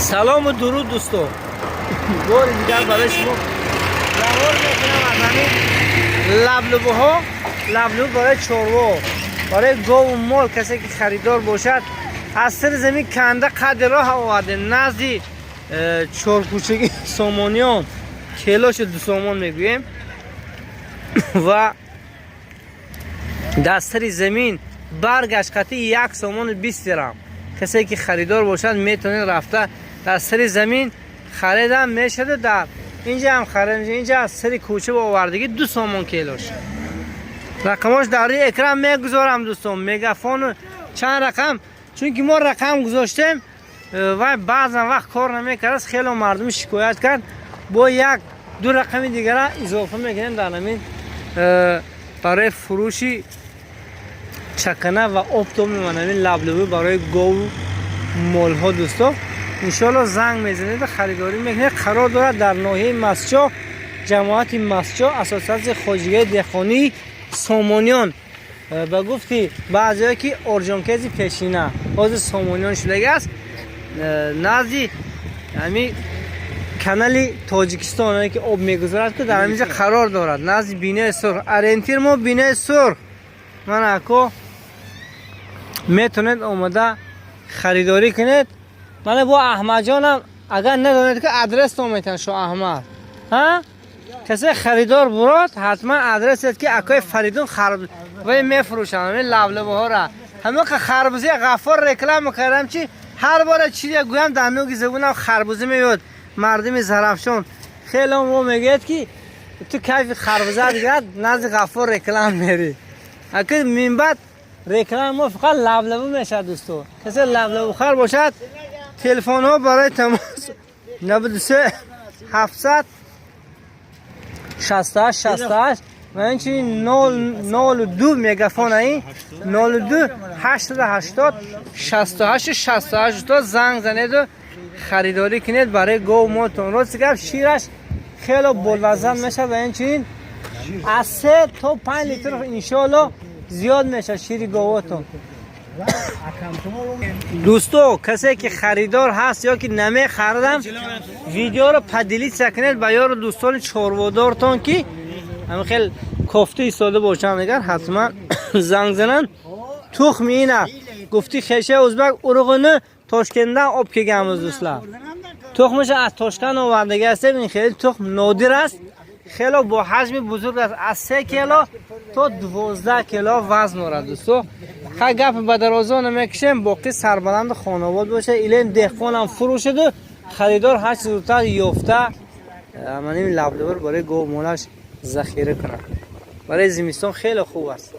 Салому дуруд, дӯсто. Бори дигар барои шумо равон мекунам аз ҳамин лаблабуҳо. Лаблабу барои чорво, барои гову мол. Касе ки харидор бошад, аз сари замин канда, қадри роҳ овардем, назди чоркӯчагии Сомониён. Килошу 2 сомон мегӯем ва дар сари замин баргаш қатъи 1 сомону 20 дирам. Касе ки харидор бошад, метавонед рафта дар сари замин харидам мешаду дар инҷа ҳам харид мешад. Инҷа аз сари кӯча овардагӣ, 2 сомон килош. Рақамош дар рӯи экран мегузорам, дӯстон. Мегафону чанд рақам, чунки мо рақам гузоштем ва баъзан вақт кор намекардааст, хело мардум шикоят кард. Бо як ду рақами дигара изофа мекунем дар ҳамин барои фурӯши чакана ва оптовый ҳамин лаблабӣ барои гову молҳо. Дӯсто, иншоалло, занг мезанед, харидорӣ мекунед. Қарор дорад дар ноҳияи Мастчоҳ, ҷамоати Мастчоҳ, ассотсиатсияи хоҷагии деҳқонии Сомониён. Ба гуфти баъзеҳое ки Орджоникидзе пешина, ҳозир Сомониён шудагӣ аст. Назди ҳамин канали Тоҷикистон, ки об мегузарад, ки дар ҳаминҷа қарор дорад, назди бинои сурх. Ориентир мо бинои сурх. Ман ако, метавонед омада харидорӣ кунед. Мана бо Аҳмадҷонам, агар надонед, ки адрестон метавон шо Аҳмад ҳа. Касе харидор бурод, ҳатман адресед, ки акои Фаридун вай мефурӯшанд ҳамин лаблабаҳора. Ҳамақа харбузи Ғаффор реклама кардам, чи ҳар бора чизе гӯям, дар нуги забунам харбуза меояд. Мардуми Зарафшон хеле мо мегӯяд, ки ту кайфи харбуза дигар назди Ғаффор реклама мерӣ. Аки минбаъд реклама мо фақат лаблабу мешавад. Дӯсто, касе лаблабухар бошад, телефонҳо барои тамос 93 768 68 ва инчунин 0 02 мегафонаи 02 880 68 68. То занг занеду харидорӣ кунед барои гов молтон. Рости гап, шираш хело болаззат мешавад ва инчунин аз 3 то 5 литр, иншоалло, зиёд мешавад шири говотон. Дӯсто, касе ки харидор ҳаст ё ки намехаридам, видеоро поделиться кунед ба ёру дӯстони чорводортон, ки ҳамин хел кофта истода бошанд, агар ҳатман занг зананд. Тухми ина гуфти хеша узбак, урug'ini Toshkentdan olib kelganmiz, do'stlar. Тухмаша аз Тошканд овардаги ҳастем. Ин хеле тухм нодир аст, хело бо ҳаҷми бузург аст, аз 3 кило то 12 кило вазн дорад. Дӯсто, хай, гапи ба дарозо намекушем. Боқӣ сарбаланду хонобод бошад. Илем деҳқонам фурӯшаду харидор ҳарчи зудтар ёфта, маним лаблабар барои гов молаш захира кунад. Барои зимистон хеле хуб аст.